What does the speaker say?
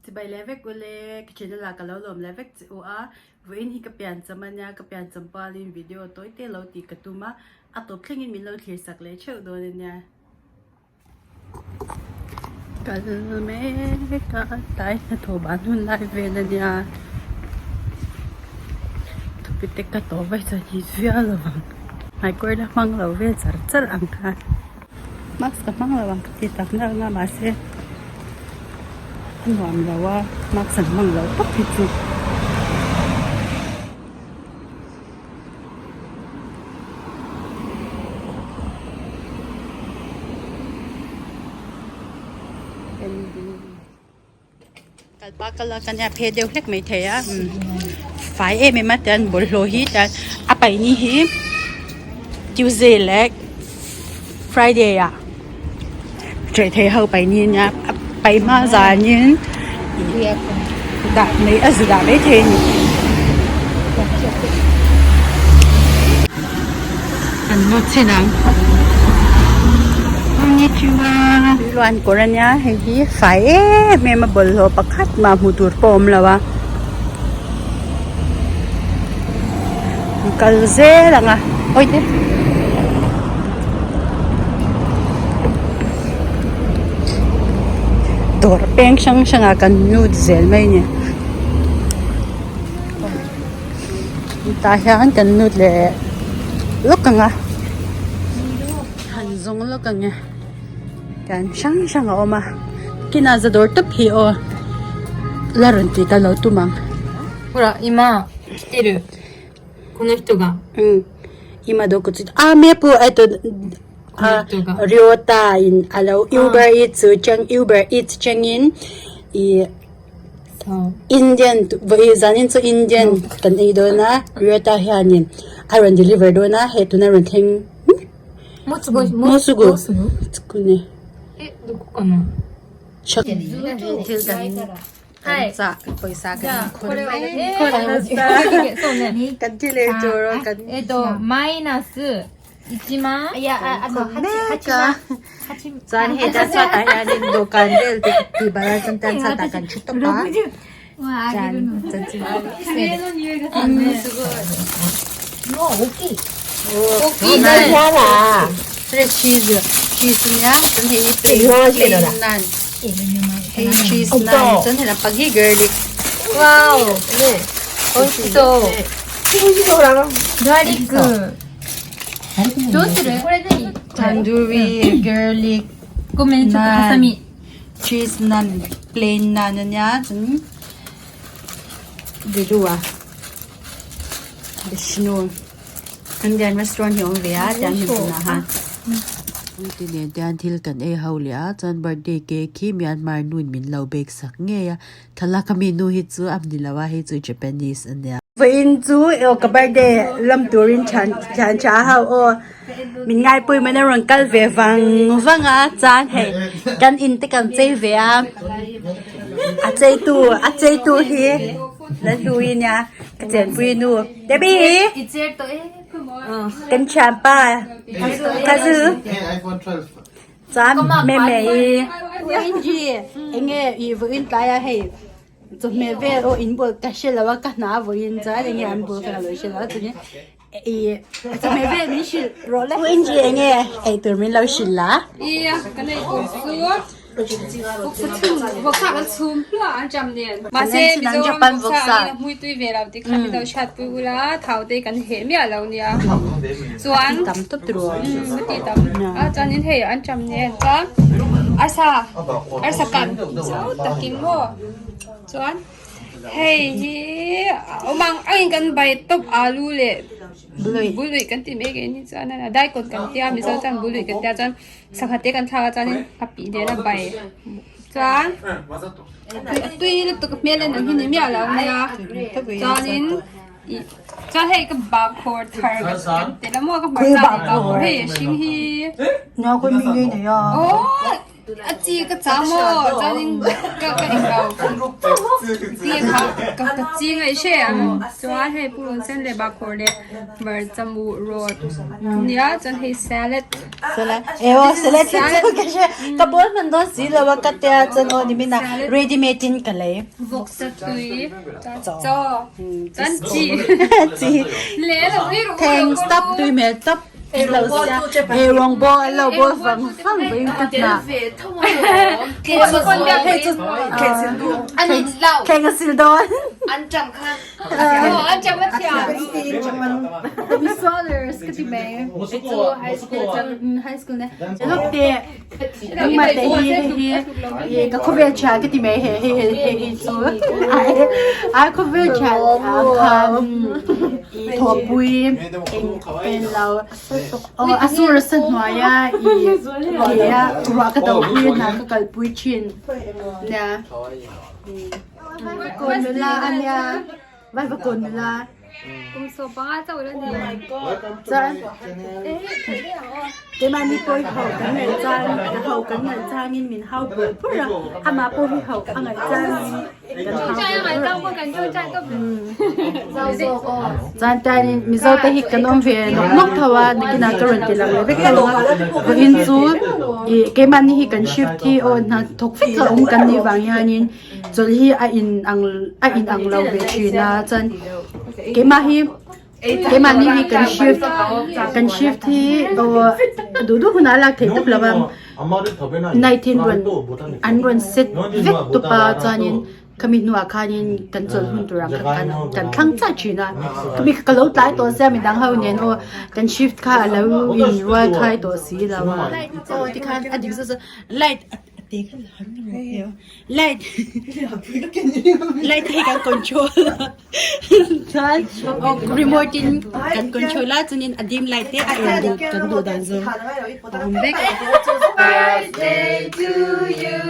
Chibai leh vek ule, ka channel ah ka lo lawm leh vek che u a, vawiin hi ka pian cham a nia, ka pian cham palin video tawi te lo tih ka tum a, a tawp thlengin min lo thlir sak leh theuh dawn a nia. Kal mek a tlai hnathawh ban hun lai vel a nia thupi te ka tawh vaih chuan hit viau lo vang hmaikawr la hmang lo vel char char ang khan mask ka hmang lo ang ka ti tak nak a mahse a nuam lo a mask an hmang lo tawp hi chu. Kalpa kal a kan phe deuh hlek mai thei a fai em em a tian bawlhhlawh hi tian a paih ni hi Tuesday leh Friday ah ṭeh thei ho paih ni ania a paih hma zanin dah mai a zu dah mai thei a ni. Kan lut chin ang. Konnichiwa. Luan kawr a nia hei hi fai em em a bawlhhlawh pakhat mah hmuh tur pawh a awm lo a. An kal zel ang a awi te. Dawr peng hrang hrang ah kan lut zel mai a ni. Tah hian kan lut leh lawk ang a han zawng lawk ang e kan hrang hrang a awm a kinah za dawr tawp hi aw la rawn tih ka lo tum ang. ほら今来てるこの人が Um 今どこ着いたあメプえっとこの人が Ryota in alo Uber Eats chu chang Uber Eats changin i そう Indian vawi zanin chu Indian kan ei dawn a Ryota hianin a rawn deliver dawn a hei tuna rawn thleng もうすごいもうすぐもうすぐ着くねえどこかな thil kan はい chah pawisa じゃ kan あこれを khawn えーそうね kan thil ei tur a kan えっとマイナス1万いや、あ、あの、 khawn 八、 mek 八 a 万。八 chuan heta chhuatah hianin dawhkan vel te tih banah chuan tan chhuatah kan thu tawp a chuan chanchin 爪の匂いがするねすごい大きい。大きいね それチーズチーズnia chuan hei hi plain plain naan hei cheese naan chuan hei lampang hi garlic わお美味しそうガーリックどうするこれ何 tandoori garlic ごめんちょっとハサミ cheese naan plain naan ania chuan biru a vishnu Indian restaurant hi a awm ve a tiang hi tunah han Ti nen te hian thil kan ei ho leh a chuan birthday cake hi Myanmar nuin min lo bake sak ngei a thlalak a mi nu hi chu a ni lo a hei chu Japanese a nia. Vawiin chu aw ka birthday lam turin thian thian tha ho aw min ngaipui mai na rawn kal ve vang vang a chuan hei kan in te kan chei ve a a chei tu a chei tu hi Lalhlui a nia ka chenpui nu Debbie kan thianpa ka zu chuan meme i Angie enge i vawiin tlaiah hei chawhmeh vel aw in bul ka hre lo a ka hna vawiin chuan enge an bul ka lo hre lo a chuanin i chawhmeh vel min hrilh rawh le Angie enge eitur min lo hrilh la. Ia kan eitur chu Vawksa kan chhum hluah an cham nen. Mahse Mizoram vawksa angin a hmui tui ve lo tih kha min lo hriatpui ula thau te kan heh miah lo nia. Chuan tam tawp tiraw? Umm a ti tam. A chuanin hei an cham nen chuan arsa arsa kan chau takin maw chuan hei hi a awm ang angin kan bai tawp alu leh bului kan tih mai ke ni chuan a daikawt kan tia Mizo chuan bului kan tia chuan Sangha te kan thlak a chuanin a pih nen a bai chuan a tui lutuk hmel en ang hi ni miah lo ania chuanin ih chuan hei ka bakkhawr thar kan tel a maw ka hmarcha leh bakkhawr hei a hring hi aww a chi ka chang maw chuanin ka ka englo. Ti kha ka ka ching a i hre ang chuan hei purun sen leh bahkhawr leh hmarcha mu rawt nia chuan hei salad Salad e aw salad hi chu ka hre ka bawl hman dawn si lo a ka tia chuan aw nimin ah ready made in ka lei. Vawksa tui chaw chuan chi chi leh lo ei rawh thanks tap tui hmel tap lo sia ei rawng bawl an lo bawl vang vang veiin ka hna hei chu thleng a sil dawn Nangmah te hi hei hi ka khawvel thian ka ti mai he hei hei hi chu ai khawvel thian kha i thawhpui eng en lo aw a sur a sa hnuai a i ke a ruah ka do pui a hna ka kalpui thin nia kawn nula a nia vai va kawn nula. Kum 15 chauh la ni. Chuan keimahni pawh hi hauh kan ngaih chuan ka hauh kan ngaih changin min hau pur pur a, amah pawh hi hauh a ngaih changin kan hau pur pur a. Chuan tianin Mizo te hi kan awm ve nawk nawk tho a, nakinah ka rawn ti lang leh vek tho a, vawiin chu ih keimahni hi kan shift hi aw hna thawk vek a awm kan nih vang hianin Chawlh hi a in ang a in ang lo ve thin a chuan keimah hi keimahni hi kan shift kan shift hi aw duh duh hunah a lak theih tawp lo a night hi an rawn an rawn set vek tawp a chuanin khami hnuah khanin kan chawlh hun turah kha kan kan thlang chiah thin a khami kha ka lo tlai tawh sia midang ho nen aw kan shift kha a lo inrual khai tawh si lo a aw tikhan a dik zawk zawk light a te kha Light light hi kan control a chuan remote in kan control a chuanin a dim light te a en duh kan duh dan zawng a awm vek. Birthday to you.